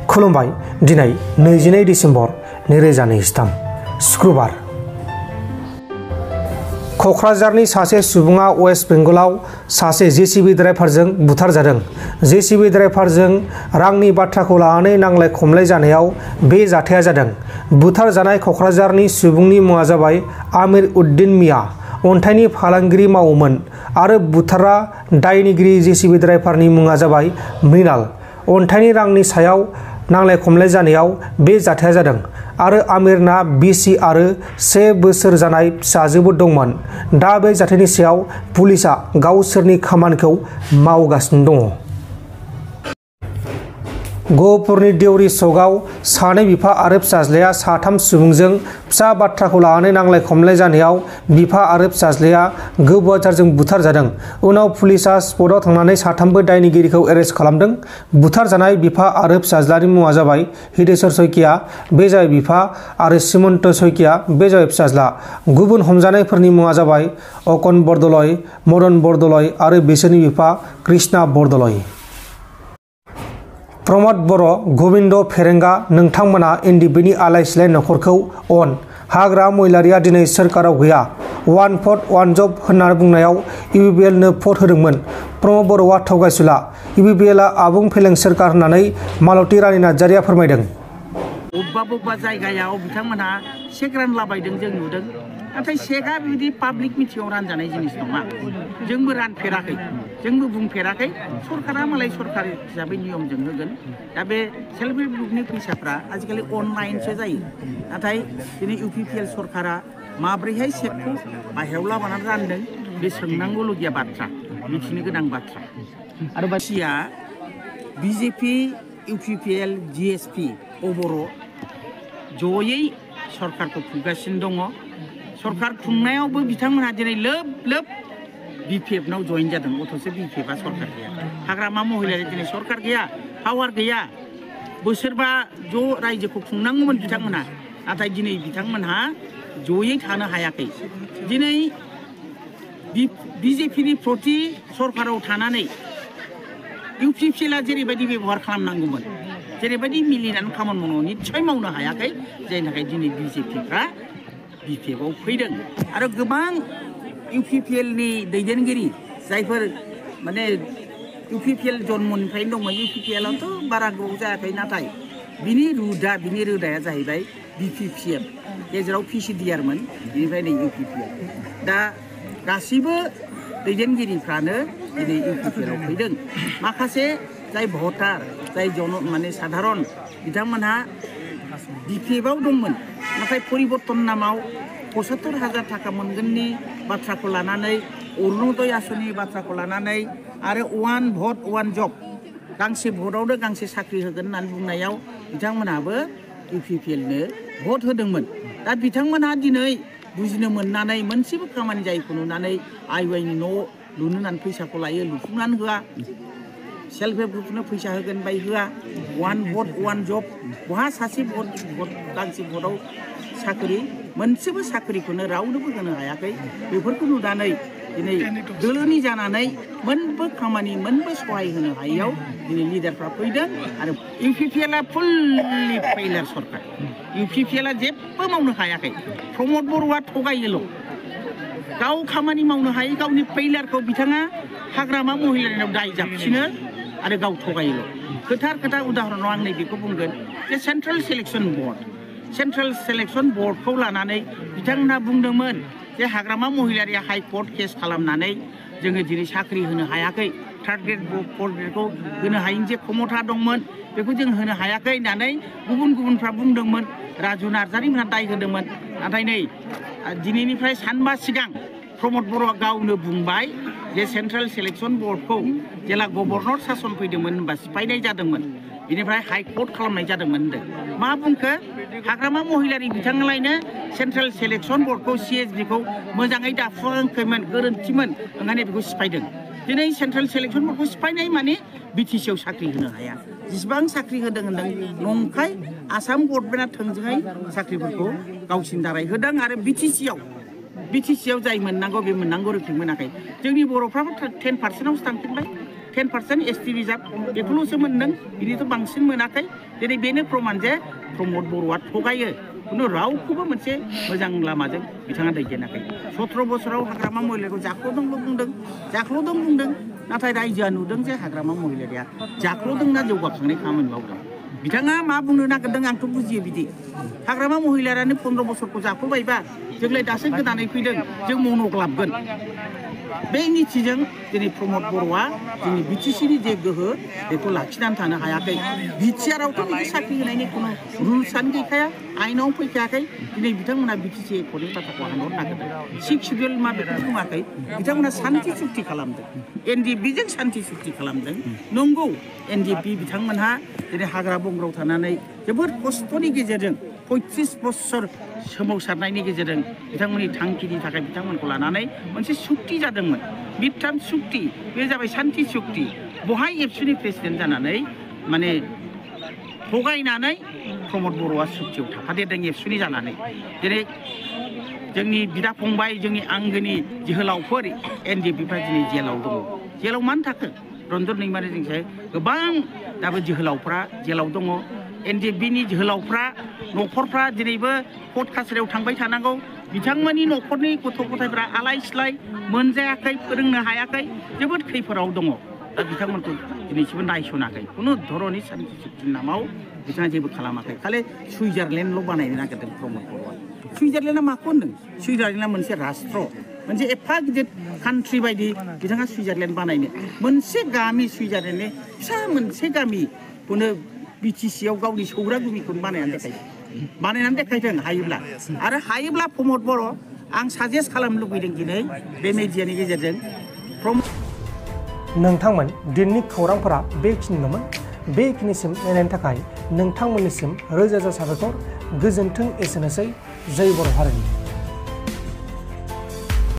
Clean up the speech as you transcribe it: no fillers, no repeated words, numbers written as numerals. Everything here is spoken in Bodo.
खुलुमबाय दिनै 22 डिसेम्बर 2023 शुक्रबार क'क्राझारनि सासे सुबुङा वेस्ट बेंगलाव सासे जेसीबी ड्राइभारजों बुथारजादों। जेसीबी ड्राइभारजों रांनि बाथ्राखौ लानानै नांलाय खमलाय जानायाव बे जाथाया जादों। बुथारजानाय क'क्राझारनि सुबुंनि मुङा जाबाय आमिर उद्दिन मिया, अन्थाइनि फालांगिरि मावोमोन आरो बुथारा दायनिगिरि जेसीबी ड्राइभारनि मुङा जाबाय मृणाल। अन्थाइनि रांनि सायाव नांलाय खमलाय जानायाव बे जाथाया जादों आरो आमिरना बिसि आरो 1 बोसोर जानाय फिसाजोबो दंमोन। दा बे जाथायनि सायाव पुलिसआ गावसोरनि खामानिखौ मावगासिनो दङ। गहपुरनि देउरि सकआव सानै बिफा आरो फिसाज्लाया साथाम सुबुंजों फिसा बाथ्राखौ लानानै नांलाय खमलाय जानायाव बिफा आरो फिसाज्लाया गोबुआजारजों बुथारजादों। उनाव पुलिसआ स्पटआव थांनानै साथामबो दायनिगिरिखौ एरेस्ट खालामदों। बुथारजानाय बिफा आरो फिसाज्लानि मुङा जाबाय हिदेश्वर सइकिया, बे जाबाय बिफा, आरो सिमन्त सइकिया, बे जाबाय फिसाज्ला। गुबुन हमजानायफोरनि मुङा जाबाय अकन बरदलै, मदन बरदलै आरो बिसोरनि बिफा कृष्णा बरदलै। प्रमद बर', गबिन्द फेरेंगा, नोंथांमोना एनडिबिनि आलाय सिलाय नखरखौ अन। हाग्रा महिलारिया दिनै सोरखाराव गैया। 1 भट 1 जब होनना बुंनायाव इउपिपिएलनो भट होदोंमोन। प्रमद बर'आ थगायसुला। इउपिपिएलआ आबुं फेलें सोरखार होननानै मालती रानी नार्जारिया फोरमायदों। बबेबा जायगायाव बिथांमोनहा चेक रानलाबायदों जों नुदों, नाथाय चेकआ बिदि पाब्लिक मिटिङाव रानजानाय जिनिस नङा। जोंबो रानफेराखै, जोंबो बुंफेराखै। सरकारा मालाय सरकार हिसाबै नियमजों होगोन। दा बे सेल्फ हेल्प ग्रुपनि फैसाफ्रा आजिखालि अनलाइनसो जायो। नाथाय दिनै इउपिपिएल सरकारा माब्रैहाय चेकखौ बाहेरायाव लाबोनानै रानदों, बे सोंनांगौलगिया बाथ्रा, मिथिनो गोनां बाथ्रा। आरो बासिया बिजेपि, इउपिपिएल, जिएसपि अबर' जयै सरकारखौ खुंगासिनो दङ। सरकार खुंनायावबो बिथांमोनहा दिनै लोब लोब बिपिएफनाव जइन जादों, अथ'सो बिपिएफआ सरकार गैया। हाग्रामा महिलारि दिनै सरकार गैया, पावार गैया। बोसोरबा ज' रायजोखौ खुंनांगौमोन बिथांमोनहा, नाथाय दिनै बिथांमोनहा जयै थानो हायाखै। दिनै बिजेपिनि प्रति सरकाराव थानानै इउपिपिएलआ जेरैबायदि बेबहार खालामनांगौमोन, जेरैबायदि मिलिनानै खामानि मावनो निस्सय मावनो हायाखै, जायनि थाखाय दिनै बिजेपिफ्रा बिपिएफआव फैदों। आरो गोबां इउपिपिएलनि दैदेनगिरि जायफोर माने इउपिपिएल जन्मनिफ्रायनो दंमोन, इउपिपिएलआवथ' बारा गोबाव जायाखै, नाथाय बिनि रोदाया जाहैबाय बिपिपिएफ, गेजेराव पिसिडिआरमोन, बेनिफ्राय नै इउपिपिएल। दा गासैबो दैदेनगिरिफ्रानो दिनै इउपिपिएलआव फैदों। माखासे जाय भटार, जाय माने साधारन बिथांमोनहा बिपिएफआव दंमोन, नाथाय परिबर्तन नामाव 75,000 थाखा मोनगोननि बाथ्राखौ लानानै, अरुणोदय आसनि बाथ्राखौ लानानै आरो 1 भट 1 जब, गांसे भटआवनो गांसे साख्रि होगोन होननानै बुंनायाव बिथांमोनहाबो इउपिपिएलनो भट होदोंमोन। दा बिथांमोनहा दिनै बुजिनो मोननानै मोनसेबो खामानि जायैखौ नुनानै आइवाइनि न' लुनो होननानै फैसाखौ लायो, लुफुंनानै होआ। सेल्फ हेल्प ग्रुपनो फैसा होगोन बाय होआ। 1 भट 1 जब, बहा सासे भट गांसे भटआव साख्रि, मोनसेबो साख्रिखौनो रावनोबो होनो हायाखै। बेफोरखौ नुनानै दिनै दोलोनि जानानै मोनबो खामानि, मोनबो सहाय होनो हायैयाव दिनै लिडारफ्रा फैदों। आरो इउपिपिएलआ फुल्लि फेइलार सरकार। इउपिपिएलआ जेबो मावनो हायाखै। प्रमद बर'आ थगायोल', गाव खामानि मावनो हायै गावनि फेइलारखौ बिथाङा हाग्रामा महिलारिनाव दाय जाबसिनो आरो गाव थगायोल'। खोथा उदाहरनाव आं नैबेखौ बुंगोन जे सेन्ट्रेल सेलेक्सन बर्डखौ लानानै बिथांमोनहा बुंदोंमोन जे हाग्रामा महिलारिया हाइकर्ट केस खालामनानै जोङो दिनै साख्रि होनो हायाखै, 3rd ग्रेड 4th ग्रेडखौ होनो हायिनि जे क्षमता दंमोन, बेखौ जों होनो हायाखै होननानै गुबुनफ्रा बुंदोंमोन। राजु नार्जारिमोनहा दाय होदोंमोन। नाथाय नै दिनैनिफ्राय सानबा सिगां प्रमद बर'आ गावनो बुंबाय जे सेन्ट्रेल सेलेक्सन बर्डखौ जेला गभर्नर सासन फैदोंमोन होनबा सिफायनाय जादोंमोन, बेनिफ्राय हाइकर्ट खालामनाय जादोंमोन होनदों। मा बुंखो? हाग्रामा महिलारि बिथांलायनो सेन्ट्रेल सेलेक्सन बर्डखौ CSBखौ मोजाङै दाफुङाखैमोन, गोरोन्थिमोन, ओंखायनो बेखौ सिफायदों। दिनै सेन्ट्रेल सेलेक्सन बर्डखौ सिफायनाय माने बिटिसिआव साख्रि होनो हाया। जेसेबां साख्रि होदों नंखाय आसाम गभर्नमेन्टआ थोंजोङै साख्रिफोरखौ गावसिनि दारै होदों आरो बिटिसिआव जाय मोननांगौ बे मोननांगौ रोखोम मोनाखै। जोंनि बर'फ्राबो 10% आवसो थांफिनबाय। 10% ST रिजार्भ बेखौल'सो मोनदों बिनिथ' बांसिन मोनाखै दिनै बेनो प्रमान जे प्रमद बर'आ थगायो खुनु रावखौबो मोनसे मोजां लामाजों बिथाङा दैदेनाखै 17 बोसोराव हाग्रामा महिलाखौ जाख्ल'दों बुंदों नाथाय रायजोआ नुदों जे हाग्रामा महिलाया जाख्ल'दोंना जौगाखांनाय खामानि मावदों बिथाङा मा बुंनो नागिरदों आंथ' बुजियो बिदि हाग्रामा महिलायानो 15 बोसोरखौ जाख्ल'बायबा जोंलाय दासो गोदानै फैदों जों मन'क लाबगोन बे निथिजों दिनै प्रमद बर'आ जोंनि बिटिसिनि जे गोहो बेखौ लाखिनानै थानो हायाखै बिटिआरआवथ' बिदि साख्रि होनायनि खुनु रुल्सआनो गैखाया आइनाव फैखायाखै दिनै बिथांमोना बिटिसि एकर्डनि बाथ्राखौ हानहरनो नागिरदों 6 सिडिउल मा बेखौ बुङाखै बिथांमोना सान्थि सुक्ति खालामदों एनडिएफबिजों सान्थि सुक्ति खालामदों नंगौ एनडिएफबि बिथांमोनहा दिनै हाग्रा बंग्रायाव थानानै जोबोद खस्थ'नि गेजेरजों 35 बोसोर सोमावसारनायनि गेजेरजों बिथांमोननि थांखिनि थाखाय बिथांमोनखौ लानानै मोनसे सुक्ति जादोंमोन मिडटार्म सुक्ति बे जाबाय सान्थि सुक्ति बहाय एबसुनि प्रेसिडेन्ट जानानै माने थगायनानै प्रमद बर'आ सुक्तियाव थाफादेरदों एबसुनि जानानै दिनै जोंनि बिदा फंबाय जोंनि आंगोनि जोहोलावफोर एनडिएफबिफ्रा दिनै जेलाव दङ जेलाव मानो थाखो रन्जन दैमारि जोंसो गोबां दाबो जोहोलावफ्रा जेलाव दङ एनडिएफबिनि जोहोलावफ्रा न'खरफ्रा दिनैबो कर्ट कासारियाव थांबाय थानांगौ बिथांमोननि न'खरनि गथ' गथायफ्रा आलाय सिलाय मोनजायाखै फोरोंनो हायाखै जोबोद खैफोदाव दङ दा बिथांमोनखौ दिनैसिमबो नायसनाखै खुनु धरननि सान्थि सुक्तिनि नामाव बिथाङा जेबो खालामाखै खालि सुइजारलेण्डल' बानायनो नागिरदों प्रमद बर'आ सुइजारलेण्डआ माखौ होनदों सुइजारलेण्डआ मोनसे राष्ट्र मोनसे एफा गिदिर कान्ट्रि बायदि बिथाङा सुइजारलेण्ड बानायनो मोनसे गामि सुइजारलेण्डनि फिसा मोनसे गामिखौनो बिटिसिआव गावनि सौरा गुमिखौनो बानायनानै देखायथों हायोब्ला आरो हायोब्ला प्रमद बर' आं साजेस्ट खालामनो लुबैदों दिनै बे मेडियानि गेजेरजों नोंथांमोन दिनैनि खौरांफोरा बेखिनिल'मोन बेखिनिसिम नायनायनि थाखाय नोंथांमोननिसिम रोजा रोजा साबायखर गोजोन्थों एसेनोसै जय बर' हारिनि